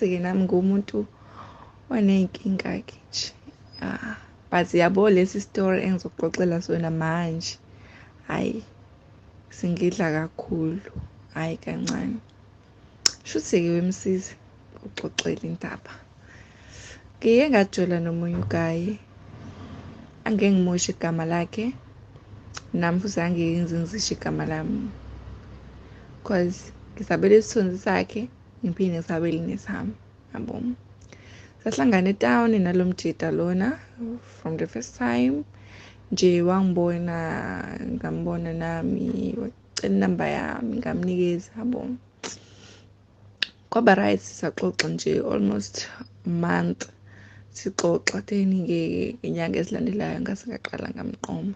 Shuthi-ke nami ngumuntu oney'nkinga-ke nje. But yabo lesi story engizokuxoxela sona manje, hhayi singidla kakhulu, hhayi kancane. Shuthi-ke wemsizi uxoxela indaba. Ngike ngajola nomunye ugayi, angeke ngimoshe igama lakhe, nami futhi angeke ngize ngizisho igama lami. Cause ngisabela isithunzi sakhe, ngiphinde ngisabele nesami, yabo. Sahlangana etawuni nalo mjida lona from the first time nje wangibona, ngambona nami, wacela inamba yami, ngamnikeza, yabo. Kwaba right, saxoxa nje almost a month sixoxa, then-ke inyanga ezilandelayo ngase ngaqala ngamqoma.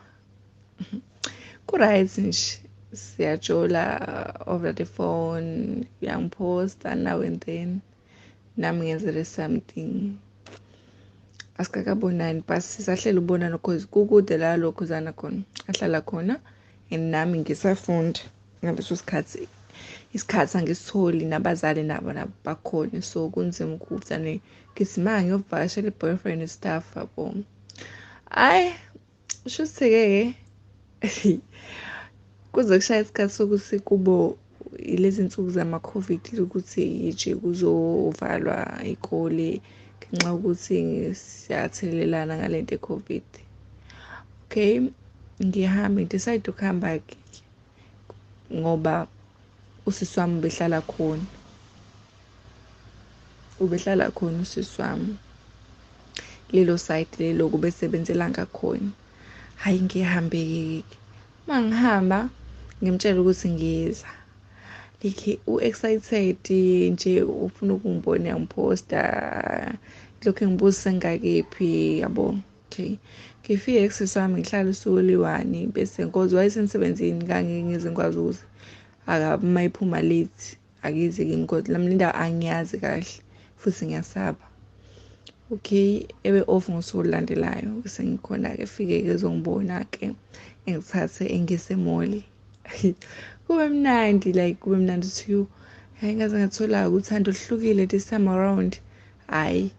Ku-right nje, siyajola over the phone, uyangiphosta now and then, nami ngenzele something. Asikakabonani but sisahlela ukubonana cause kukude la lokhuzana khona, ahlala khona, and nami ngisafunda ngaleso sikhathi. Isikhathi angisitholi, nabazali nabo bakhona, so kunzima ukuthi ngithi ma ngiyovakashela i-boyfriend and stuff, yabo. Hhayi, shuthi-ke ke kuze kushaya isikhathi sokuthi kubo ilezi nsuku zama-COVID, ukuthi nje kuzovalwa iy'kole ngenxa yokuthi siyathelelana ngalento ye-COVID. Okay, ngihambe ngidecide ukuhamba-ke ngoba usisi wami ubehlala khona. Ubehlala khona usisi wami lelo side lelo kubesebenzela ngakhona. Hhayi, ngihambe-ke. Uma ngihamba ngimtshela ukuthi ngiza, like u-excited nje, ufuna ukungibona, uyangiphosta, lokhu engibuza sengakephi, yabo. Okay, ngifike kusisi wami ngihlala usuku oluyi-1, bese ngoba wayesemsebenzini ngangeke ngize ngikwazi ukuthi uma ephuma late akize kimi, kodwa lami le ndawo angiyazi kahle futhi ngiyasaba. Okay, ebe off ngosuku olulandelayo, bese ngikhona-ke, efike-ke ezongibona-ke, engithathe engise e-mall. Kube mnandi, like kube mnandi to you. Hhayi, ngaze ngathola uthando oluhlukile this time around. Hhayi,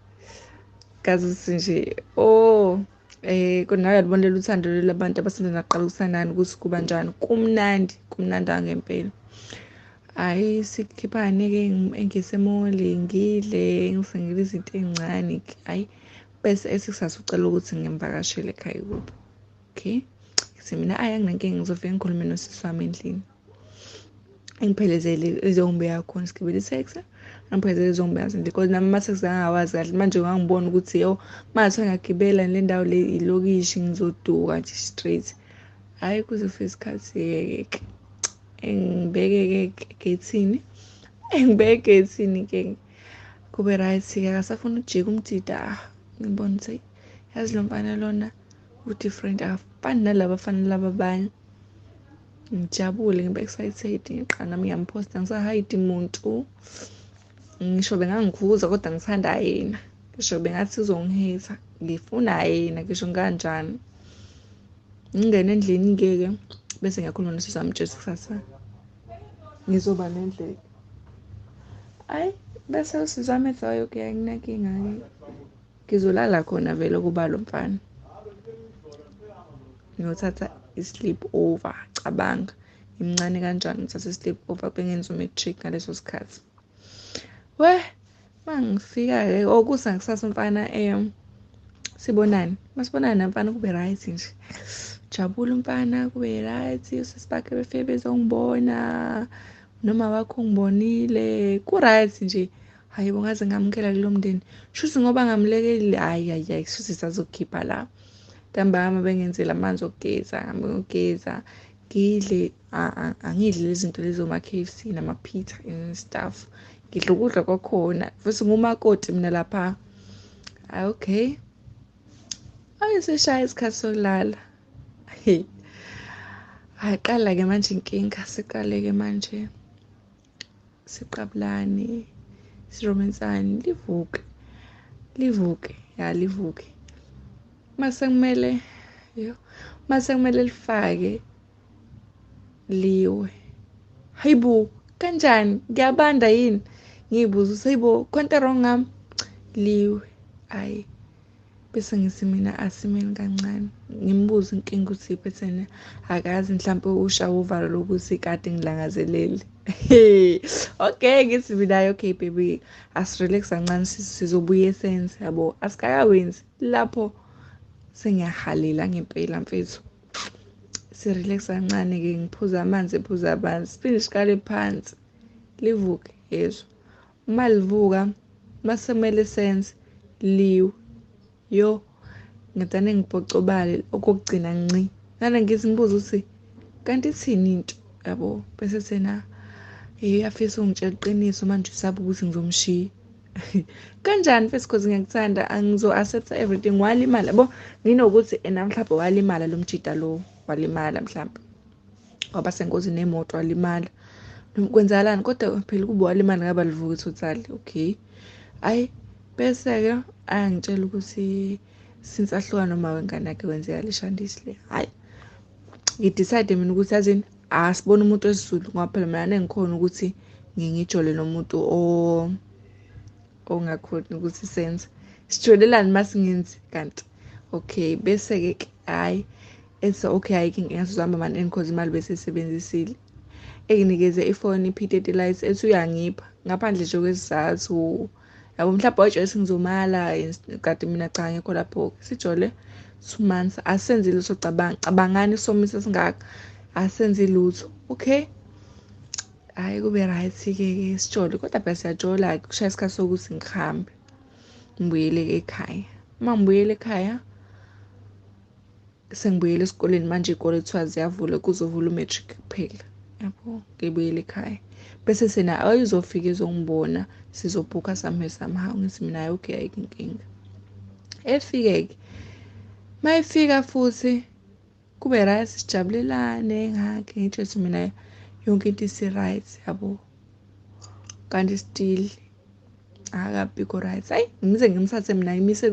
ngazi ukuthi nje, oh, nawe uyalubona lolu uthando lolu abantu abasanda naqala ukuthandana ukuthi kuba njani. Kumnandi, kumnandi ngempela. Hhayi, sikhiphane-ke engise e-mall, ngidle, ngisengile izinto ey'ncane-ke. Hhayi, bese ethi kusasa ucela ukuthi ngimvakashele ekhaya kubo. Okay, ngithi mina ayi anginankinga, ngizofike ngikhulume nosisi wami endlini. Engiphelezele ezongibeka khona, sigibele i-taxi, angiphelezele ezongibeka endlini, because nami ama-taxi angawazi kahle. Manje ngangibona ukuthi yo, manje ngiyagibela le ndawo le ilokishi, ngizoduka nje straight. Hhayi, kuze kufike isikhathi-ke engibeke-ke egeyithini, engibeke egeyithini-ke kube right-ke, akasafuni ukujika umjida. Ngibona ukuthi yazi lo mfana lona u-different, akafani nalaba afana laba abanye. Ngijabule, ngibe excited, ngiqala nami ngiyamphosta, ngisahayidi muntu. Ngisho bengangikhuza kodwa ngithanda yena, ngisho bengathi uzongihitha, ngifuna yena, ngisho kanjani. Ngingene endlini-ke bese ngiyakhuluma nosisi wami, mtshela kusasa ngizoba nendlela. Hhayi, bese usisi wami ethi hhayi okay, anginankinga-ke, ngizolala khona vele kuba lo mfana, ngiyothatha i-sleep over. Cabanga imncane kanjani, ngithatha i-sleep over, bengenza u-matric ngaleso sikhathi. We, mangifika-ke okusa ngisasa umfana, sibonane, masibonane namfana kube right nje, jabula umfana kube right, usisi bakhe befike bezongibona, noma wakho ungibonile, ku-right nje. Hhayi bo, ngaze ngamukela kulo mndeni, shuthi ngoba ngamlekelile, hhayi hhayi hhayi, shuthi sazokhipha la. Ntambama bengenzela amanzi okugeza, ngihambe ngiyogeza, ngidle, angidli lezi zinto lezi oma-K_F_C nama-pizza and stuff, ngidla ukudla kwakhona, futhi ngumakoti mina lapha. Hhayi okay, hhayi seshaya isikhathi sokulala. Hhayi, qala-ke manje inkinga, siqale-ke manje siqabulane, siromensane, livuke, livuke, ya livuke. Mase kumele, yo, mase kumele lifake liwe. Hayibo, kanjani? Ngiyabanda yini? Ngiyibuza ukuthi hayibo khonto wrong ngami, liwe. Hhayi, bese ngithi mina asimeni kancane, ngimbuze inkinga ukuthi iphethene, akazi mhlampe ushawa uvalo lokuthi kade ngilangazelele. Okay, ngithi mina okay baby, asirelax kancane, sizobuye senze, yabo, asikakawenzi. Lapho sengiyahalela ngempela mfethu. Sirelax kancane-ke, ngiphuza amanzi, ephuza amanzi, siphinde siqale phansi, livuke yezwa. Uma livuka masemele senze, liwe. Yo, ngidane ngibhocobale okokugcina nci. Ngane ngithi ngibuza ukuthi kanti ithini into, yabo, bese thena uyafisa ungitshela iqiniso manje, usaba ukuthi ngizomshiya. Kanjani mfethu, cause ngiyakuthanda, angizo-accept-a everything. Walimala, yabo, nginokuthi ena mhlawumbe walimala lo mjida lo, walimala mhlawumbe, waba sengozini yemoto walimala. Kwenzakalani kodwa phela kube walimala ngaba livuka totally. Okay, ayi bese-ke ayangitshela ukuthi since ahlukana noma wengane yakhe kwenzeka le shandisi le. Hhayi, ngidecide mina ukuthi yazini asibone umuntu wesiZulu, ngoba phela mina nengikhona ukuthi ngijole nomuntu ongakhoni ukuthi senze, sijolelani masingenzi kanti. Okay, bese-ke hhayi ethi okay, ayikho inkinga, sizohamba mani cause imali bese isebenzisile. Enginikeze ifoni i-P30 Lite, ethi uyangipha ngaphandle nje kwesizathu, yabo, mhlawumbe wayetshela ukuthi ngizomala, kanti mina cha, angikho lapho-ke. Sijole 2 months, asenzi lutho, cabangani isomiso esingaka, asenzi lutho. Okay, hhayi kube right-ke ke sijole, kodwa phela siyajola-ke, kushaya isikhathi sokuthi ngihambe ngibuyele ekhaya. Uma ngibuyele ekhaya, sengibuyele esikoleni manje, iy'kole kuthiwa ziyavula, kuzovula u-matric kuphela, yabo. Ngibuyele ekhaya, bese sena ayizofika ezongibona, sizobhukha somewhere somehow. Ngithi mina hhayi okay, ayikho inkinga. Efike-ke, mayefika futhi kube right, sijabulelane, ngakhe ngitsho mina yonke into isi-right, yabo, kanti still akabikho right. Hayi, ngize ngimthathe mina ngimise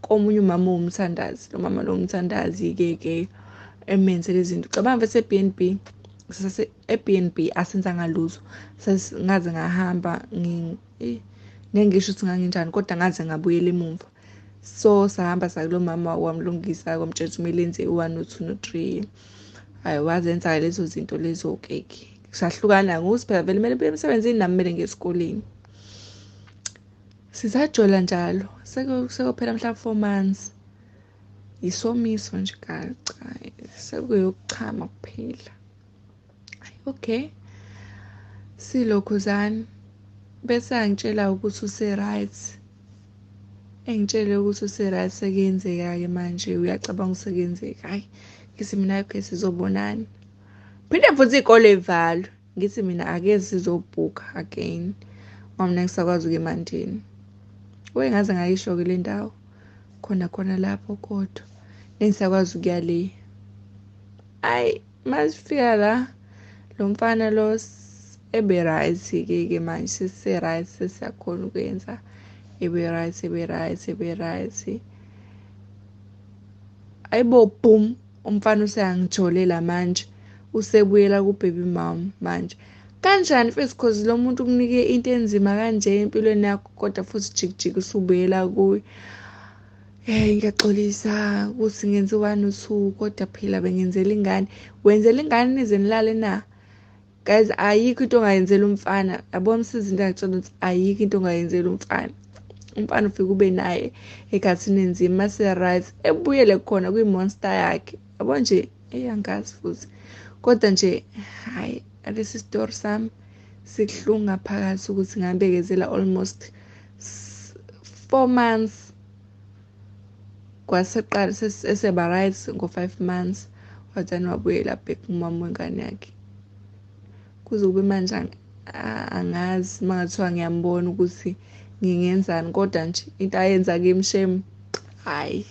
komunye umama owumthandazi. Lo mama lo umthandazi-ke ke emenze lezi zinto. Cabanga mfethu, e-B&B, sase e-B&B asenzanga lutho. Ngaze ngahamba, ngeke ngisho ukuthi nganginjani, kodwa ngaze ngabuyela emumva. So sahamba sakulo mama, wamlungisa, kwamtshela ukuthi kumele enze u-1 no-2 no-3. Hhayi, wazenza lezo zinto lezo-ke ke. Sahlukana ngokuthi phela vele kumele buye emsebenzini, nami kumele ngiye esikoleni. Sisajola njalo, sekuyophela mhlawumbe 4 months. Isomiso nje cha, sekuyokuchama kuphela. Hhayi okay, silokhuzana, bese angitshela ukuthi use-right. Engitshele ukuthi use-right, sekuyenzeka-ke manje, uyacabanga sekuyenzeka. Hhayi, ngithi mina okay, sizobonana. Phinde futhi iy'kole y'valwe, ngithi mina ake sizobhukha again, ngoba mina ngisakwazi ukuya eMandeni. We, ngaze ngayisho-ke le ndawo, khona khona lapho kodwa nengisakwazi ukuya le. Hhayi, masifika la, lo mfana lo ebe right-ke ke manje, sese-right, sesiyakhona ukuyenza, ebe right, ebe right, ebe right. Ayibo, boom, umfana useyangijolela manje, usebuyela ku-baby mom manje. Kanjani mfethu, cause lo muntu ukunike into enzima kanje empilweni yakho, kodwa futhi jikijiki usubuyela kuye. Hey, ngiyaxolisa ukuthi ngenze 1 no 2, kodwa phela bengenzela ingane. Wenzela ingane nize nilale na? Guys, ayikho into ongayenzela umfana. Yabo, msizi into angitshela ukuthi ayikho into ongayenzela umfana. Umfana ufike ube naye ekhathini enzima, mase right, ebuyele khona kwi-monster yakhe. Yabo nje, eyangazi futhi. Kodwa nje hayi, lesi story sami sibuhlungu ngaphakathi ukuthi ngabekezela almost 4 months. Kwaseqala eseba right ngo-5 months, wathani wabuyela back kumama wengane yakhe. Kuze kube manje angazi mangathiwa ngiyambona ukuthi ngingenzani, kodwa nje into ayenza kimi shame, hhayi.